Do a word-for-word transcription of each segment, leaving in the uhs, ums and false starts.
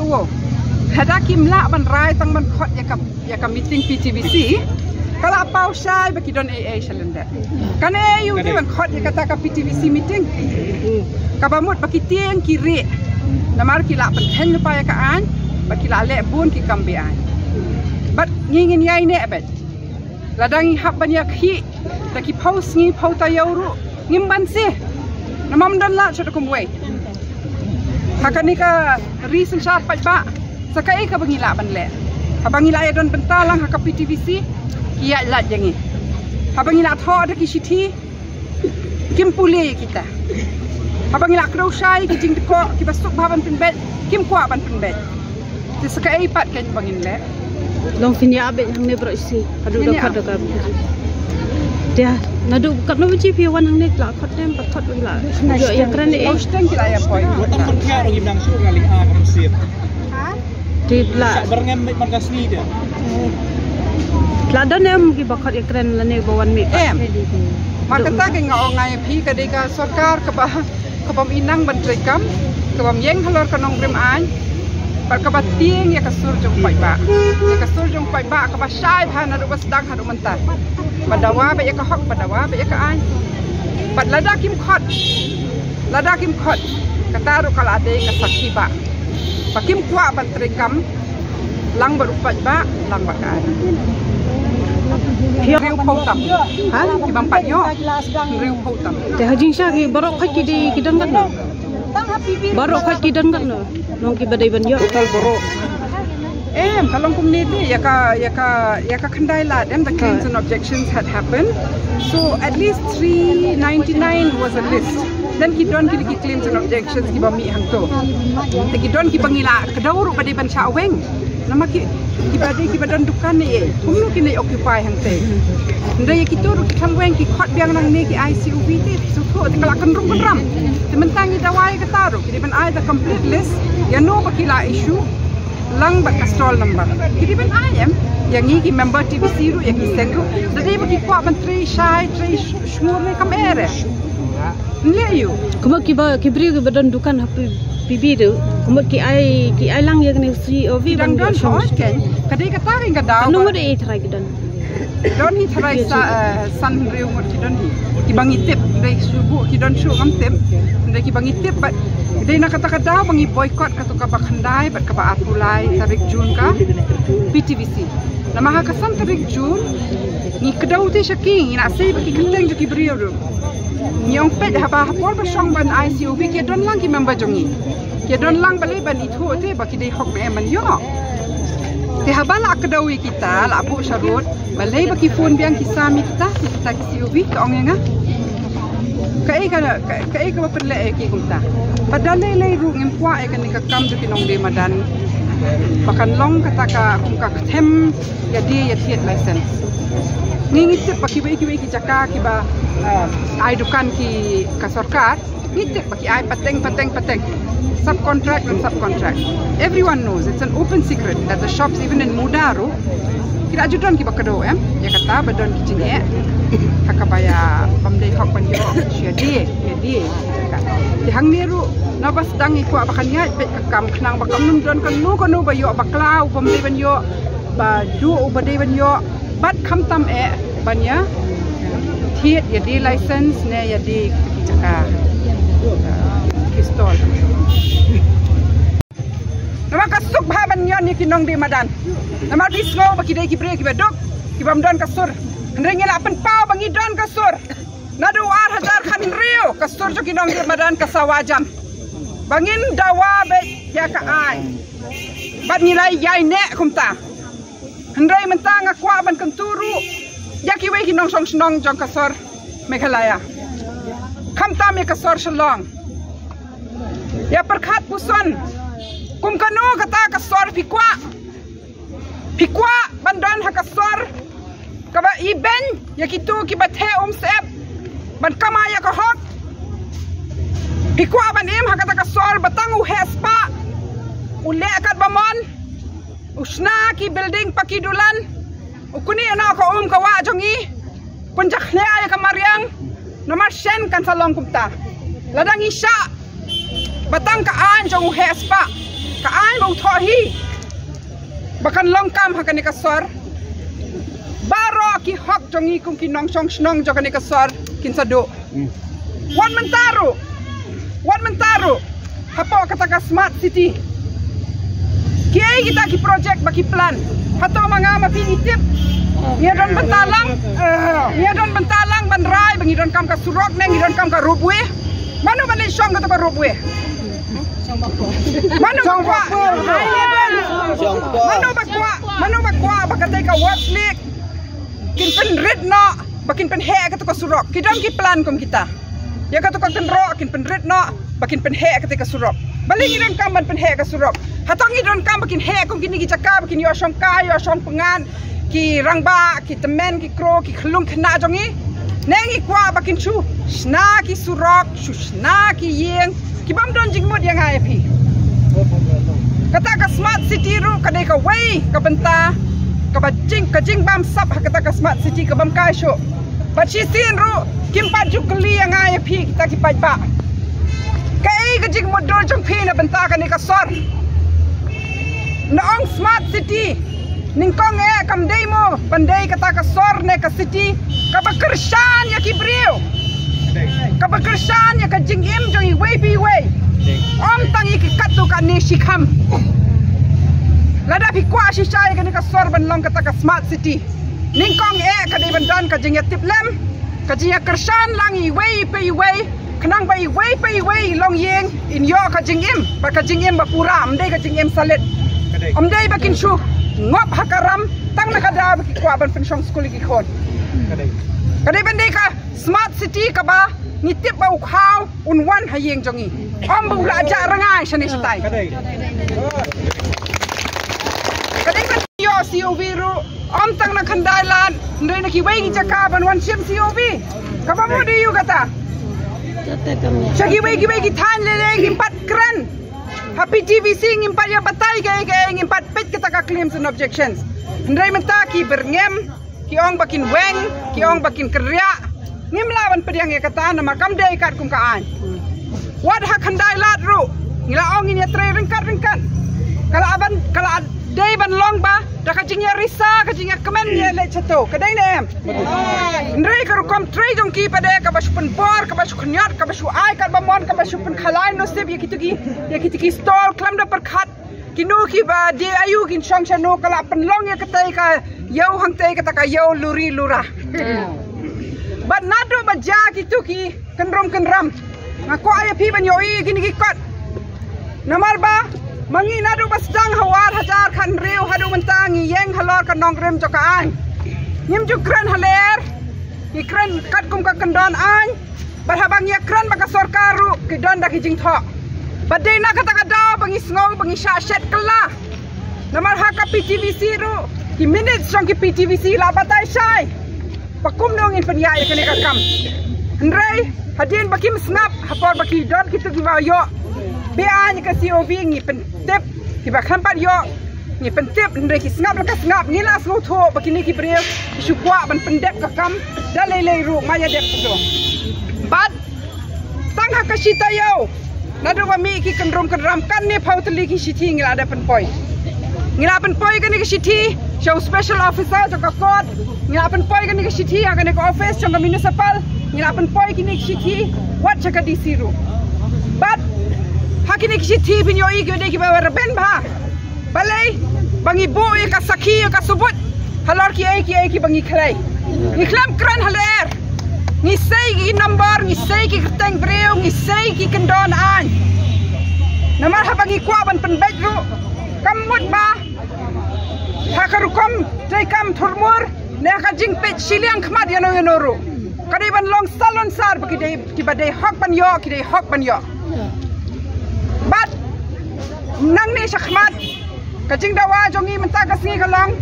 Wow. Lada kim lah ban rai tang ban khot ïa ka, ïa ka meeting P T V C, ka la paw shai ba ki don ei ei sha lyndet. Kane ïa u te ban khot ïa kata ka P T V C meeting. Kaba mut ba ki tieng ki rieh. Namar ki la pynkheiñ lypa ïa ka aiñ, ba ki la leh bun ki kam be-aiñ. Bad ngi ngin ïai neh beit. Lada ngi hap ban ïa khih da ki phew sngi phew taïew ruh ngim banse. Namar ym don lad sha da kumwei. Ha kane ka ri synshar paidbah, sa kaei kaba ngi lah ban leh? Haba ngi la ïa don bynta lang ha ka P T V C, ki ïaid lad ïa ngi. Haba ngi la thoh da ki shithi, kim pule ïa kita. Haba ngi la kdew shai ki jingdkoh kiba suk bha ban pynbeit, kim kwah ban pynbeit. Te sa kaei pat kein ba ngin leh? Long phin ïa beit hangne baroh shi haduh da khot da ka. Te naduh katno baje phi wan hangne, la khot ne em pat khot, la ïoh ïakren ne em? Shiteng ki la ïa poi. Tang ban thiah ruh ngim nang shuh, nga leh a kam sien. Te la, sa byrngem beit man ka sngi te. La don em kiba khot ïakren lane ba wan mih? Em. Ma kata kein nga ong ïa phi, ka dei ka sorkar kaba, kaba ym i nang ban treikam, kaba ym ïeng halor ka nongrim aiñ, bad kaba tieng ïa ka sur jong paidbah. Ïa ka sur jong paidbah kaba shai bha naduh ba sdang haduh mynta. Ba dawa beit ïa ka hok, ba dawa beit ïa ka aiñ. Bad lada kim khot, lada kim khot, kata ruh ka la dei ka sakhi ba, ba kim kwah ban treikam lang bad u paidbah, lang bad ka aiñ. Hynriew phew tam. Ha? Ki bym pat ïoh, hynriew phew tam. Te ha jingshisha ki baroh khoit ki dei ki don katno? Baroh khoit ki don katno? Long kiba dei ban ïoh. Total baroh. Em, ka long kumne te, ïa ka, ïa ka, ïa ka khyndai lad, em, the claims and objections had happened. So at least three ninety-nine was a list. Then ki don kine ki claims and objections kiba mih hangto. Te ki don kiba ngi la kdew ruh ba dei ban shah weng. Namar ki, kiba dei kiba don dukan ne ei, kumno kin ïa occupy hangtei? Hynrei ïa kito ruh ki kham weng, ki khot biang nangne ki I C O V te, shu thoh te ka la kynrum kynram. Te mynta ngi dawa ïa kata ruh, ki dei ban ai the complete list ïa no ba ki la issue lang bad ka stall number. Ki dei ban ai, em, ïa ngi ki member T V C ruh, ïa ki seng ruh, da dei ba ki kwah ban trei shai, trei sh-, shngur ne kam eh re. Nleh ïa u. Kumba kiba, ki briew kiba don dukan ha P-, P B ruh, kumba ki ai, ki ai lang ïa kane C O V. Ki dang ban don, ïoh shong. Hooid kein. Ka dei kata kein ka daw. Katno ngut ei tharai ki don? Don hi tharai sa, eh, san hynriew ngut ki don hi. Kiba ngi tip, dei shu buh ki don shuh ngam tip. Dei kiba ngi tip bad dei na kata ka daw ba ngi boycott kato kaba khyndai bad kaba arphew lai tarik June ka P T V C. Namar ha ka san tarik June ngi kdew te sha ki, ngi na sei ba ki kyrteng jong ki briew ruh. Ngi ong peit haba ha por ba shong ban I C O V ki don lang ki member jong ngi. Ki don lang balei ban ithuh te ba ki dei hok ne em ban ïoh. Te haba la kdew ïa kita, la buh sharud, balei ba ki phone biang ki sam ïa kita, ïa kita ki C O V, ka ong ïa nga. Kaei ka, ka, kaei kaba pynleh ïa ki kumta? Pat da lei lei ruh ngim kwah ïa kane ka kam jong ki nongdie madan ba kan long kata ka, kum ka kthem ïa die ïa thied license. Ngi ngi tip ba kiwei kiwei ki jaka kiba, eh, ai dukan ki ka sorkar, ngi tip ba ki ai pateng, pateng, pateng. Subcontract and subcontract. Everyone knows, it's an open secret that the shops, even in Muda ruh, ki la ju don kiba kdew, em, ïa kata ba don ki jingeh ha kaba ïa bym dei hok ban ïoh sha die, ïa die. Te hangne ruh naba sdang ngi kwah ba kan ïaid beit ka kam khnang ba kam nym don kano kano ba ïoh bakla uba ym dei ban ïoh, ba duh uba dei ban ïoh, bad khamtam eh ban ïa thied ïa die license ne ïa die ki jaka, ki stall. Namar ka suk bha ban ñion ïa ki nongdie madan. Namar phi sngew ba ki dei ki briew kiba duk, kibym don ka sur. Hynrei ngi la pynpaw ba ngi don ka sur. Naduh ar hajar khathynriew ka sur jong ki nongdie madan ka sawa jam. Ba ngin dawa beit ïa ka aiñ. Bad ngi la ïaineh kumta. Hynrei mynta nga kwah ban kyntu ruh ïa kiwei ki nongshong shnong jong ka sor Meghalaya, khamtam ïa ka sor Shillong. Ïa pyrkhat puson kum kano kata ka sor phi kwah. Phi kwah ban don ha ka sor kaba ibeiñ ïa kito kiba theh um syep ban kamai ïa ka hok? Phi kwah ban im ha kata ka sor ba tang u heh spah u leh katba mon, u shna ki building paki dulan, u knieh noh ka um ka wah jong ngi, pynjakhlia ïa ka mariang? Namar shen kan sa long kumta. Lada ngi shah ba tang ka aiñ jong u heh spah, Ka ai ba u thoh hi ba kan long kam ha kane ka sor. Baroh ki hok jong ngi kum ki nongshong shnong jong kane ka sor kin sa duh. Wat mynta ruh, wat mynta ruh, hapoh kata ka smart city, kiei kita ki project ba ki plan? Hato ma nga ma phi ngi tip? Ngi don bynta lang, ngi don bynta lang ban rai ba ngi donkam ka surok ne ngi donkam ka roadway. Mano ban leit shong kato ka roadway? Mano ba kwah? Mano ba kwah? Mano ba kwah ba katei ka West Lake kin pynrit noh ba kin pynheh kato ka surok? Ki don ki plan kum kita. Ïa kato ka kynroh kin pynrit noh ba kin pynheh katei ka surok. Balei ngi donkam ban pynheh ka surok? Hato ngi donkam ba kin heh kum kine ki jaka ba kin ïoh shong kai, ïoh shong pyngngad ki rangbah, ki tymmen, ki kro, ki khyllung khynnah jong ngi? Ne ngi kwah ba kin shu shna ki surok, shu shna ki ïing, ki bym don jingmut ïa nga ïa phi? Kata ka smart city ruh ka dei kawei ka bynta kaba jing, ka jingbamsap ha kata ka smart city ka bym kai shuh. Bad shisien ruh kim pat ju kylli ïa nga ïa phi kita ki paidbah, kaei ka jingmutdur jong phi na bynta kane ka sor? Nga ong smart city, nyngkong eh kam dei mo ban dei kata ka sor ne ka city kaba kyrshan ïa ki briew, kaba kyrshan ïa ka jingim jong iwei pa iwei. Ym tang ïa ki katto katne shi kham. Lada phi kwah shisha ïa kane ka sor ban long kata ka smart city, nyngkong eh ka dei ban don ka jingïatiplem, ka jingïakyrshan lang iwei pa iwei, khnang ba iwei pa iwei i longïing in ïoh ka jingim, ba ka jingim ba pura, ym dei ka jingim salit. Ym dei ba kin shu ngop ha ka ram tang na ka daw ba ki kwah ban pynshong skul ïa ki khun. Ka dei ban dei ka smart city kaba ngi tip ba u khaw un wan ha ïing jong ngi, ym ba u la jah rngai shane shatai. Ka dei ban ïoh C O V ruh ym tang na Khyndai Lad, hynrei na kiwei ki jaka ban wan shim C O V. Kaba mut aïu kata? Sha kiwei kiwei ki thaiñ lei lei ngim pat kren. Ha P T V C ngim pat ïa batai kaei kaei, ngim pat peit kata ka claims and objections. Hynrei mynta ki byrngem, ki ong ba kin weng, ki ong ba kin kynriah. Ngim lah ban pdiang ïa kata namar kam dei katkum ka aiñ. Wat ha Khyndai Lad ruh ngi la ong ngin ïatrei ryngkat ryngkat. Ka la ban, ka la dei ban long ba da ka jingïarisa, ka jingïakmen ïa leit shato, ka dei ne em? Hynrei ka rukom trei jong ki pat de kaba shu pynbor, kaba shu khynñiot, kaba shu ai katba mon, kaba shu pynkhalai nusip ïa kito ki, ïa kito ki stall khlem da pyrkhat. Kino kiba die aïu, kin shong shano, ka la pynlong ïa katei ka ïew hangtei kata ka ïew luri lura. Bad naduh ba jia kito ki kynrum kynram, nga kwah ïa phi ban ïohi ïa kine ki kot. Namar ba ma ngi naduh ba sdang ha u ar hajar khathynriew haduh mynta ngi ïeng halor ka nongrim jong ka aiñ. Ngim ju kren ha lyer, ngi kren katkum ka kyndon aiñ. Bad haba ngi ïakren bad ka sorkar ruh ki don da ki jingthoh. Bad dei na kata ka daw ba ngi sngew ba ngi shah shet kylla. Namar ha ka P T V C ruh ki minutes jong ki P T V C la batai shai ba kumno ngin pynïaid ïa kane ka kam. Hynrei hadien ba kim sngap, ha por ba ki don kito kiba ïoh be-aiñ ïa ka C O V, ngi pyntip, kiba khlem pat ïoh ngi pyntip, hynrei ki sngap la ka sngap. Ngi la sngewthuh ba kine ki briew ki shu kwah ban pyndep ka kam da lei lei ruh, ma ïa dep kito. Bad tang ha ka shi taïew naduh ba mih ki kynrum kynram, katne phew tylli ki shithi ngi la dep pynpoi. Ngi la pynpoi kane ka shithi sha u special officer jong ka court, ngi la pynpoi kane ka shithi ha kane ka office jong ka municipal, ngi la pynpoi kine ki shithi wat sha ka D C ruh. Bad ha kine ki shithi phin ïohi ki dei kiba rben bha. Balei? Ba ngi buh ïa ka sakhi, ïa ka subut halor kiei kiei kiba ngi khlei. Ngi khlem kren ha lyer. Ngi sei ki number, ngi sei ki kyrteng briew, ngi sei ki kyndon aiñ. Namar haba ngi kwah ban pynbeit ruh, kam mut ba ha ka rukom treikam thurmur ne ha ka jingpeit shiliang khmat ïano ïano ruh, ka dei ban long salonsar ba ki dei, kiba dei hok ban ïoh, ki dei hok ban ïoh. Bad nangne shakhmat, ka jingdawa jong ngi mynta ka sngi ka long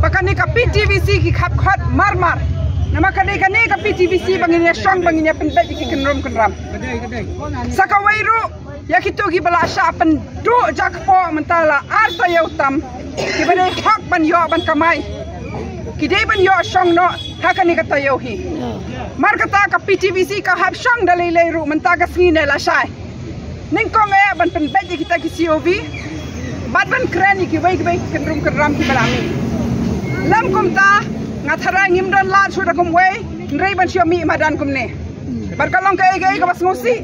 ba kane ka P T V C ki khap khot mar mar. Namar ka dei kane ka P T V C ba ngin ïa shong, ba ngin ïa pynbeit ïa ki kynrum kynram. Sa kawei ruh, ïa kito kiba la shah pynduh jakpoh mynta la ar taïew tam, kiba dei hok ban ïoh ban kamai, ki dei ban ïoh shong noh ha kane ka taïew hi. Mar kata ka P T V C ka hap shong da lei lei ruh mynta ka sngi ne lashai. Nyngkong eh ban pynbeit ïa kita ki C O V. Bad ban kren ïa kiwei kiwei ki kyndrum kyndram kiba la mih. Lem kumta, nga tharai ngim don lad shuh da kumwei, hynrei ban shu mih madan kumne. Bad ka long kaei kaei kaba sngewsih.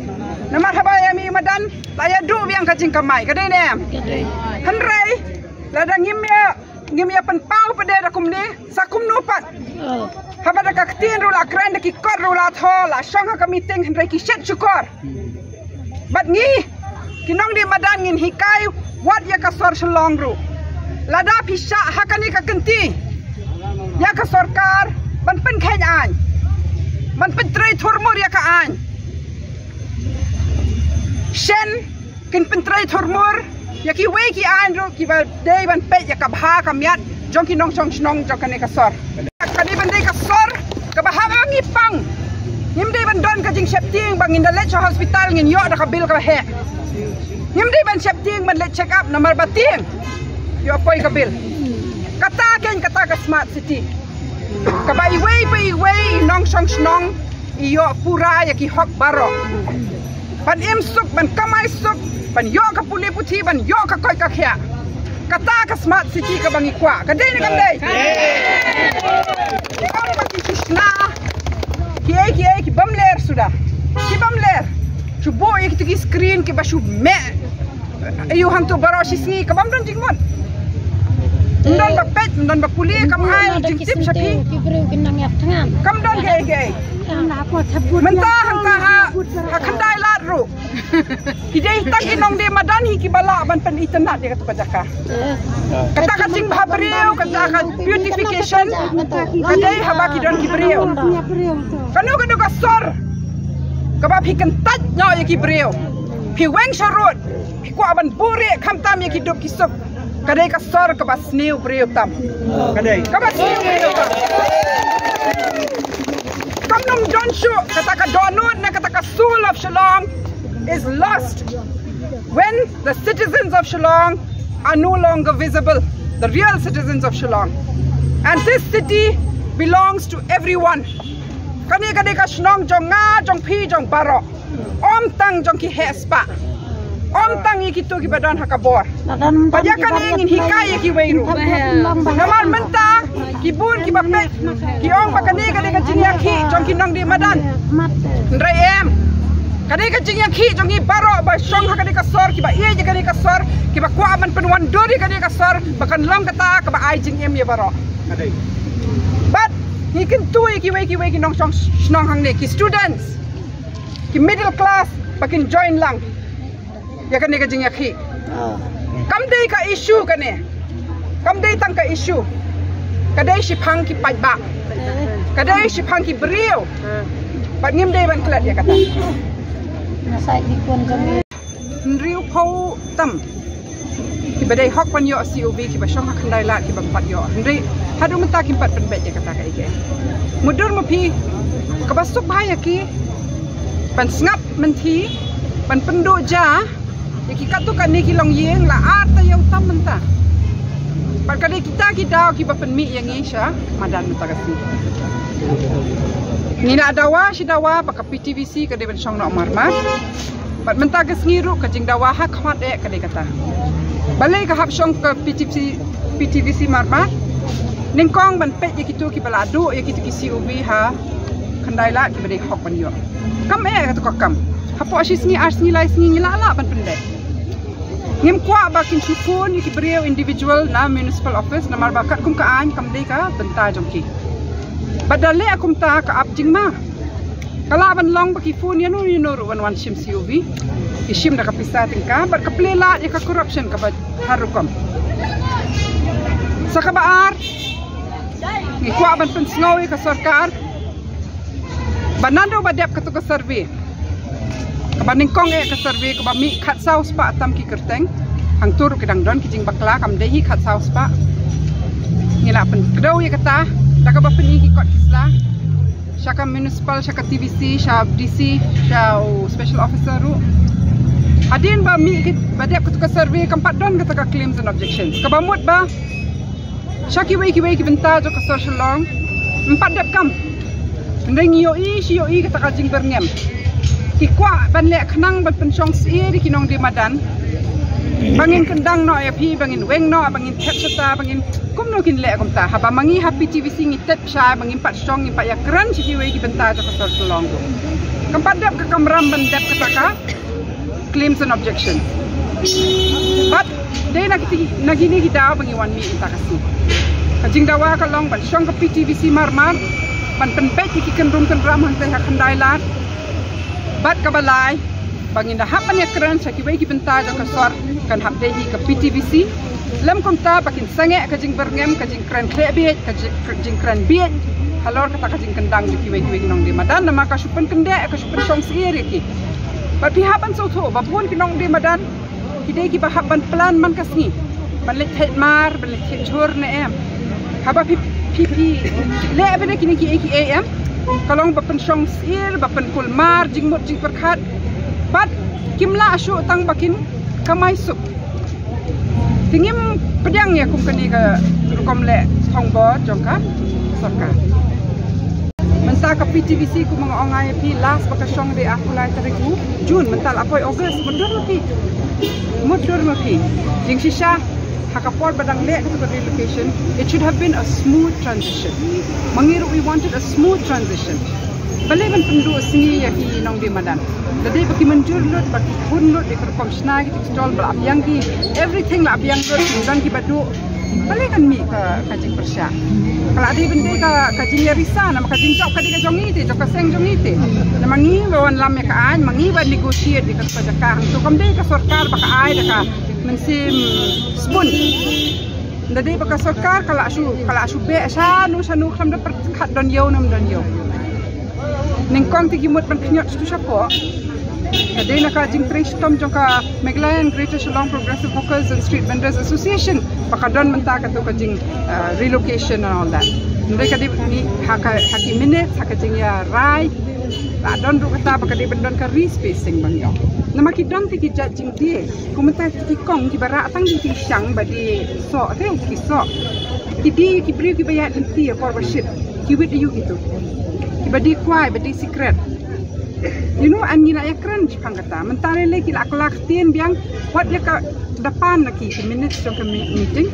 Namar haba ïa mih madan, la ïa duh biang ka jingkamai, ka dei ne em? Ka dei. Hynrei, lada ngim ïa, ngim ïa pynpaw pat de da kumne, sa kumno pat. Oh. Haba da ka ktien ruh la kren, da ki kot ruh la thoh, la shong ha ka meeting, hynrei ki shet shukor. Bad ngi, ki nongdie madan, ngin hikai wat ïa ka sor Shillong ruh. Lada phi shah ha kane ka kynti ïa ka sorkar ban pynkheiñ aiñ, ban pyntrei thurmur ïa ka aiñ, shen kin pyntrei thurmur ïa kiwei ki aiñ ruh kiba dei ban peit ïa ka bha ka miat jong ki nongshong shnong jong kane ka sor. Ka dei ban dei ka sor kaba haba ngi pang, ngim dei ban don ka jingsheptieng ba ngin da leit sha hospital ngin ïoh da ka bill kaba heh. Ngim dei ban sheptieng ban leit check up namar ba tieng ïoh poi ka bill. Kata keiñ kata ka smart city, kaba iwei pa iwei i nongshong shnong i ïoh pura ïa ki hok baroh. Ban im suk, ban kamai suk, ban ïoh ka pule puthi, ban ïoh ka koit ka khiah. Kata ka smart city kaba ngi kwah. Ka dei ne kam dei? Ki ong ba ki shu shna kiei kiei ki bym ler suda. Ki bym ler. Shu buh ïa kito ki screen kiba shu meh. Aïu hangto baroh shi sngi ka bym don jingmut. Ym don ba peit, ym don ba pule, kam ai jingtip sha phi. Ki briew ki nang ïap thngan. Kam don kiei kiei. Mynta hangta ha, ha Khyndai Lad ruh, ki dei tang ki nongdie madan hi kiba lah ban pynitynnad ïa kato ka jaka. Kata ka jingbha briew, kata ka beautification, ka dei haba ki don ki briew. Kano kano ka sor kaba phi kyntait noh ïa ki briew, phi weng sharud, phi kwah ban buhrieh khamtam ïa ki duk ki suk, ka dei ka sor kaba sniew briew tam. Ka dei. Kaba sniew briew tam. Kam nym don shuh, kata ka dohnud ne kata ka soul of Shillong is lost when the citizens of Shillong are no longer visible, the real citizens of Shillong. And this city belongs to everyone. Kane ka dei ka shnong jong nga, jong phi, jong baroh. Ym tang jong ki heh spah. Ym tang ïa kito kiba don ha ka bor. Bad ïa kane ngin hikai ïa kiwei ruh. Namar mynta ki bun kiba peit ki ong ba kane ka dei ka jingïakhih jong ki nongdie madan. Hynrei em. Ka dei ka jingïakhih jong ngi baroh ba shong ha kane ka sor, kiba ïeit ïa kane ka sor, kiba kwah ban pynwandur ïa kane ka sor ba kan long kata kaba ai jingim ïa baroh. Bad ngi kyntu ïa kiwei kiwei ki nongshong shnong hangne, ki students, ki middle class ba kin join lang ïa kane ka jingïakhih. Kam dei ka issue kane. Kam dei tang ka issue. Ka dei shiphang ki paidbah. Ka dei shiphang ki briew. Bad ngim dei ban klet ïa kata. Hynriewphew tam kiba dei hok ban ïoh C O V, kiba shong ha Khyndai Lad, kiba ym pat ïoh. Hynrei haduh mynta kim pat pynbeit ïa kata kaei kaei. Mutdur ma phi, kaba suk bha ïa ki ban sngap mynthi, ban pynduh ja ïa ki katto katne ki longïing, la ar taïew tam mynta. Bad ka dei kita ki daw kiba pynmih ïa ngi sha madan mynta ka sngi. Ngi la dawa shi dawa ba ka P T V C ka dei ban shong noh marmar. Bad mynta ka sngi ruh ka jingdawa ha khmat eh ka dei kata. Balei ka hap shong ka P T V C, P T V C marmar? Nyngkong ban peit ïa kito kiba la duh ïa kito ki C O V ha Khyndai Lad kiba dei hok ban ïoh. Kam eh kato ka kam. Hapoh shi sngi, ar sngi, lai sngi ngi lah lah ban pynbeit. Ngim kwah ba kin shu phone ïa ki briew individual na municipal office namar ba katkum ka aiñ kam dei ka bynta jong ki. Bad da leh kumta ka ap jingma. Ka lah ban long ba ki phone ïano ïano ruh ban wan shim C O V. Ki shim da ka pisa tyngka bad ka plie lad ïa ka corruption kaba har rukom. Sa kaba ar, ngi kwah ban pynsngew ïa ka sorkar ba naduh ba dep kato ka survey, kaba nyngkong eh ka survey kaba mih khatsaw spah tam ki kyrteng. Hangto ruh ki dang don ki jingbakla, kam dei hi khatsaw spah. Ngi la pynkdew ïa kata da kaba pyni ki kot ki sla sha ka municipal, sha ka T V C, sha D C, sha u special officer ruh. Hadien ba mih ki, ba dep kato ka survey kam pat don kata ka claims and objections. Kaba mut ba sha kiwei kiwei ki bynta jong ka sor Shillong ym pat dep kam. Hynrei ngi ïohi shi ïohi kata ka jingbyrngem. Ki kwah ban leh khnang ban pynshong syier ïa ki nongdie madan. Ba ngin kyndang noh ïa phi, ba ngin weng noh, ba ngin thep shata, ba ngin kumno kin leh kumta. Haba ma ngi ha P T V C ngi tep shai, ba ngim pat shong, ngim pat ïakren sha kiwei ki bynta jong ka sor Shillong. Kam pat dep ka kamram ban dep kata ka claims and objections. Bad dei na kiti, na kine ki daw ba ngi wan mih mynta ka sngi. Ka jingdawa ka long ban shong ka P T V C marmar, ban pynbeit ïa ki kynrum kynram hangtei ha Khyndailad. Bad kaba lai, ba ngin da hap ban ïakren sha kiwei ki bynta jong ka sor, kan hap dei hi ka P T V C. Lem kumta ba kin sangeh ka jingbyrngem, ka jingkren khleh bieit, ka jing-, ka jingkren bieit halor kata ka jingkyndang jong kiwei kiwei ki nongdie madan, namar ka shu pynkyndeh, ka shu pynshong syier ïa ki. Bad phi hap ban sngewthuh ba bun ki nongdie madan ki dei kiba hap ban plan man ka sngi ban leit thait mar, ban leit thait jhur ne em. Haba phi, phi, phi leh ba dei kine kiei kiei em, ka long ba pynshong syier, ba pynkul mar, jingmut jingpyrkhat. Bad kim lah shuh tang ba kin kamai suk. Te ngim pdiang ïa kum kane ka rukom leh thongbor jong ka sorkar. Mynta ka P T V C kumba nga ong ïa phi, last ba ka shong dei arphew lai tarik u June, mynta la poi August, mutdur ma phi. Mutdur ma phi. Jingshisha ha ka por ba dang leh kata ka relocation, it should have been a smooth transition. Ma ngi ruh we wanted a smooth transition. Balei ban pynduh sngi ïa ki nongdie madan? Lada dei ba ki mynjur lut, ba ki hun lut ïa ka rukom shna ki stall, ba la biang ki, everything la biang lut, don kiba duh. Balei kan mih ka, ka jingpyrshah? Ka la dei ban dei ka, ka jingïarisa, namar ka jingjop ka dei ka jong ngi te, jong ka seng jong ngi te. Namar ngi ba wanlam ïa ka aiñ, ma ngi ba negotiate ïa ka jaka hangto, kam dei ka sorkar ba ka ai da ka mynsiem sbun. Lada dei ba ka sorkar ka la shu, ka la shu beh shano shano, khlem da pyrkhat don ïew ne ym don ïew. Nyngkong te ki mut ban khñiot sha tu sha poh. Ka dei na ka jingtrei shitom jong ka Meghalaya and Greater Shillong Progressive Hawkers and Street Vendors Association ba ka don mynta kato ka jing, uh, relocation and all that. Hynrei ka dei ni ha ka, ha ki minutes, ha ka jingïarai, la don ruh kata ba ka dei ban don ka respacing ban ïoh. Namar ki don te ki jait jingdie. Kum mynta ki kong kiba rah tang ki shang ba die soh te, ki soh. Ki die ki briew kiba ïaid lynti ha por ba shit. Ki wit aïu kito? Kiba die kwai, ba die sikret. You know, and ngi la ïakren shaphang kata. Mynta lei lei ki la kylla ktien biang, wat ïa ka dapan na ki, ki minutes jong ka mi-, meeting.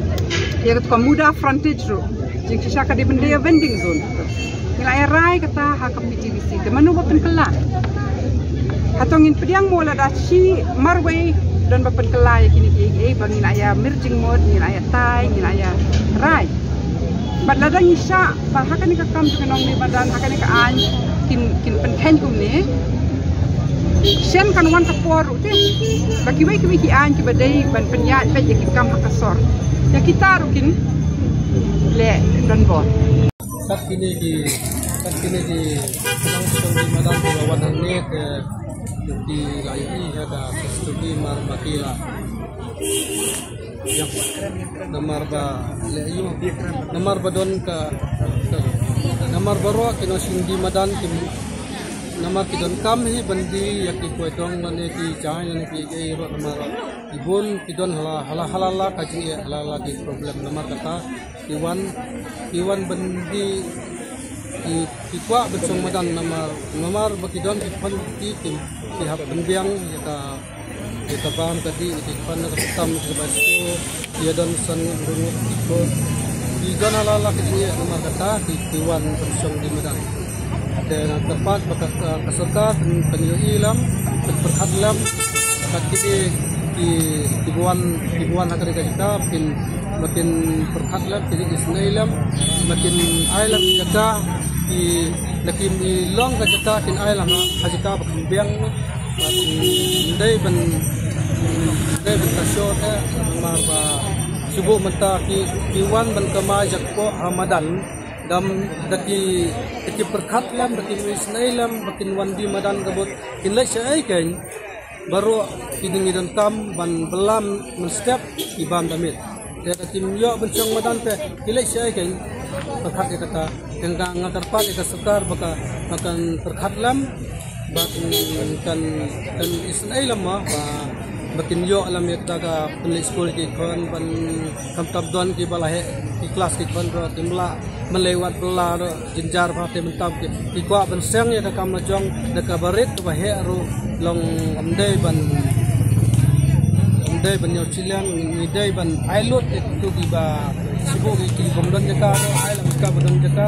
Ïa kata ka Muda frontage ruh. Jingshisha ka dei ban dei ïa vending zone. Ngi la ïarai kata ha ka P T V C. Te mano ba pynkylla? Hato ngin pdiang mo lada shi marwei don ba pynkylla ïa kine kiei kiei ba ngi la ïa mir jingmut, ngi la ïa tai, ngi la ïarai. Bad lada ngi shah ba ha kane ka kam jong ki nongdie madan, ha kane ka aiñ kin, kin pynkheiñ kumne. Shen kan wan ka por ruh te ba kiwei kiwei ki aiñ kiba dei ban pynïaid beit ïa ki kam ha ka sor, ïa kita ruh kin leh donbor. Kat kine ki, kat kine ki nongdie madan kiba wan hangne te ki la ïohi ïa ka custody mar ba ki la Ïa, namar ba leh ïa, namar ba don ka, ka, namar baroh ki nongshong die madan ki, namar ki donkam hi ban die ïa ki koitong lane ki jaiñ lane ki ei ruh, namar ki bun ki don hala, hala, hala la ka jingeh, hala la ki problem, namar kata ki wan, ki wan ban die, ki, ki kwah ban shong madan, namar, namar ba ki don ki khon ki, ki, ki hap pynbiang ïa ka Ïa ka bam ka dih, ïa ka pan ka tam, ïa ka bam ka dih, ïa don san ngut ngut, ïa ka, ïa don hala hala ka jingeh namar kata ki, ki wan ban shong die madan. Te nga kyrpad ba ka, ka, ka sorkar kan, kan ïohi lem, kan pyrkhat lem. Kat kine ki, ki ba wan, ki ba wan ha kane ka jaka, kin, ba kin pyrkhat lem, kin isynei lem, ba kin ai lem jaka, ki, la kim i long ka jaka, kin ai lem ha, ha jaka ba kin biang. Bad, mm, dei ban, mm, dei ban ka shot eh, namar ba shu buh mynta ki, ki wan ban kamai jakpoh ha madan. Dam da ki, da ki pyrkhat lem, da ki isynei lem, ba kin wan die madan ka bud. Kin leit shaei kein, baroh ki dang i donkam ban byllem mynstep ki bam da miet. Te da kim ïoh ban shong madan te ki leit shaei kein. Pyrkhat ïa kata, te nga, nga kyrpad ïa ka sorkar ba ka, ba kan pyrkhat lem, ba kan, kan, kan isynei lem mo, ba, ba kin ïoh lem ïa kata ka pynleit skul ki khon, ban khamtam don kiba la heh ki klas ki khon ruh kim lah ban leit wad bylla ruh. Jynjar ba te mynta ki, ki kwah ban seng ïa ka kam la jong da kaba rit kaba heh ruh long ym dei ban, ym Dei ban ïoh chiliang, ngi dei ban ai lut ïa kito kiba, shu ki, ki bym don jaka, ai lang jaka ba don jaka.